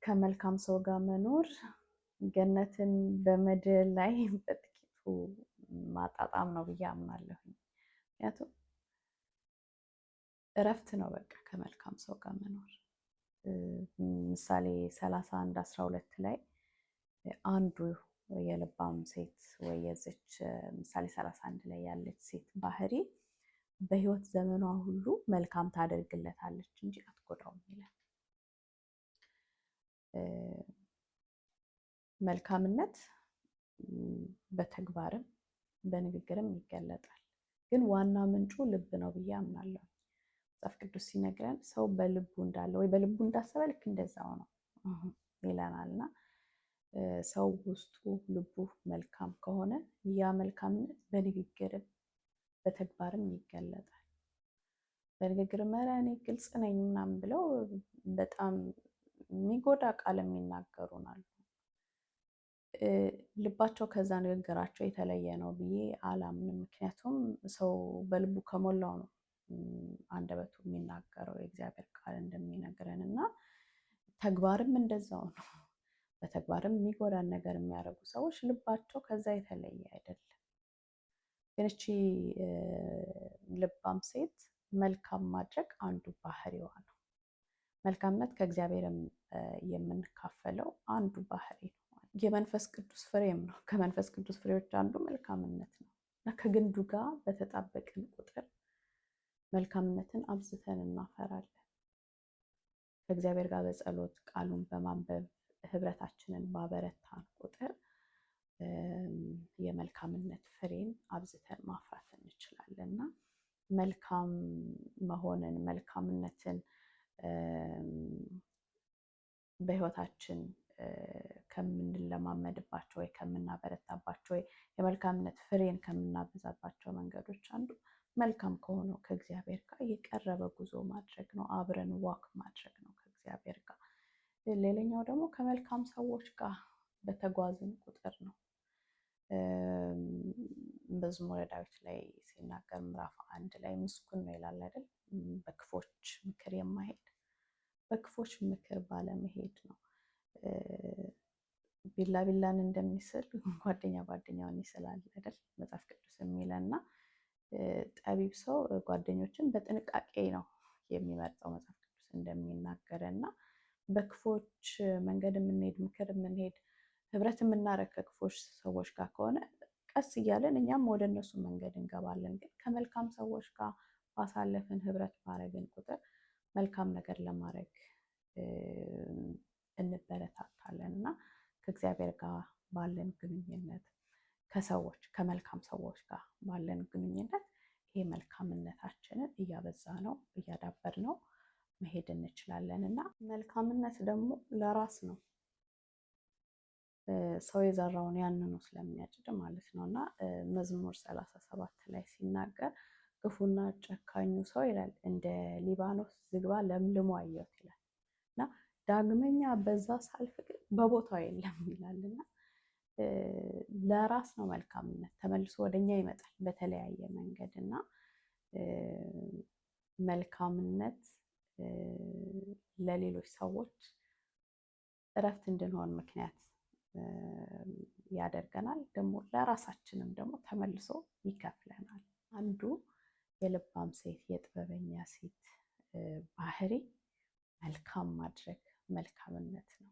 ከመልካም ሰው ጋር መኖር ገነትን በምድር ላይ በጥቂቱ ማጣጣም ነው ብዬ አምናለሁ። ምክንያቱም እረፍት ነው በቃ ከመልካም ሰው ጋር መኖር። ምሳሌ 31:12 ላይ አንዱ የልባም ሴት ወይ የዚች ምሳሌ 31 ላይ ያለች ሴት ባህሪ በህይወት ዘመኗ ሁሉ መልካም ታደርግለታለች እንጂ አትጎዳውም ይላል። መልካምነት በተግባርም በንግግርም ይገለጣል። ግን ዋና ምንጩ ልብ ነው ብዬ አምናለሁ። መጽሐፍ ቅዱስ ሲነግረን ሰው በልቡ እንዳለ ወይ በልቡ እንዳሰበ ልክ እንደዛው ነው ይለናል እና ሰው ውስጡ ልቡ መልካም ከሆነ ያ መልካምነት በንግግርም በተግባርም ይገለጣል። በንግግር መረ እኔ ግልጽ ነኝ ምናምን ብለው በጣም የሚጎዳ ቃል የሚናገሩን አሉ። ልባቸው ከዛ ንግግራቸው የተለየ ነው ብዬ አላምንም። ምክንያቱም ሰው በልቡ ከሞላው ነው አንደበቱ የሚናገረው የእግዚአብሔር ቃል እንደሚነግረን እና ተግባርም እንደዛው ነው። በተግባርም የሚጎዳን ነገር የሚያደርጉ ሰዎች ልባቸው ከዛ የተለየ አይደለም። ግን እቺ ልባም ሴት መልካም ማድረግ አንዱ ባህሪዋ ነው። መልካምነት ከእግዚአብሔርም የምንካፈለው አንዱ ባህሪ ነው። የመንፈስ ቅዱስ ፍሬም ነው። ከመንፈስ ቅዱስ ፍሬዎች አንዱ መልካምነት ነው እና ከግንዱ ጋር በተጣበቅን ቁጥር መልካምነትን አብዝተን እናፈራለን። ከእግዚአብሔር ጋር በጸሎት ቃሉን በማንበብ ህብረታችንን ባበረታን ቁጥር የመልካምነት ፍሬን አብዝተን ማፍራት እንችላለን እና መልካም መሆንን መልካምነትን በህይወታችን ከምንለማመድባቸው ወይ ከምናበረታባቸው ወይ የመልካምነት ፍሬን ከምናበዛባቸው መንገዶች አንዱ መልካም ከሆነው ከእግዚአብሔር ጋር የቀረበ ጉዞ ማድረግ ነው። አብረን walk ማድረግ ነው ከእግዚአብሔር ጋር። ሌላኛው ደግሞ ከመልካም ሰዎች ጋር በተጓዝን ቁጥር ነው። መዝሙረ ዳዊት ላይ ሲናገር ምዕራፍ 1 ላይ ምስጉን ነው ይላል አይደል? በክፎች ምክር የማይሄድ በክፎች ምክር ባለመሄድ ነው። ቢላ ቢላን እንደሚስል ጓደኛ ጓደኛውን ይስላል አይደል? መጽሐፍ ቅዱስ የሚለና ጠቢብ ሰው ጓደኞችን በጥንቃቄ ነው የሚመርጠው መጽሐፍ ቅዱስ እንደሚናገር እና በክፎች መንገድ የምንሄድ ምክር የምንሄድ ህብረት የምናረግ ከክፎች ሰዎች ጋር ከሆነ ቀስ እያለን እኛም ወደ እነሱ መንገድ እንገባለን። ግን ከመልካም ሰዎች ጋር ባሳለፍን ህብረት ባረግን ቁጥር መልካም ነገር ለማድረግ እንበረታታለን እና ከእግዚአብሔር ጋር ባለን ግንኙነት ከሰዎች ከመልካም ሰዎች ጋር ባለን ግንኙነት ይሄ መልካምነታችንን እያበዛ ነው እያዳበር ነው መሄድ እንችላለን። እና መልካምነት ደግሞ ለራስ ነው። ሰው የዘራውን ያንኑ ስለሚያጭድ ማለት ነው። እና መዝሙር 37 ላይ ሲናገር ክፉና ጨካኙ ሰው ይላል እንደ ሊባኖስ ዝግባ ለምልሞ አየሁት ይላል እና ዳግመኛ በዛ ሳልፍ ግን በቦታው የለም ይላል። እና ለራስ ነው መልካምነት ተመልሶ ወደኛ ይመጣል በተለያየ መንገድ እና መልካምነት ለሌሎች ሰዎች እረፍት እንድንሆን ምክንያት ያደርገናል። ደግሞ ለራሳችንም ደግሞ ተመልሶ ይከፍለናል። አንዱ የልባም ሴት የጥበበኛ ሴት ባህሪ መልካም ማድረግ መልካምነት ነው።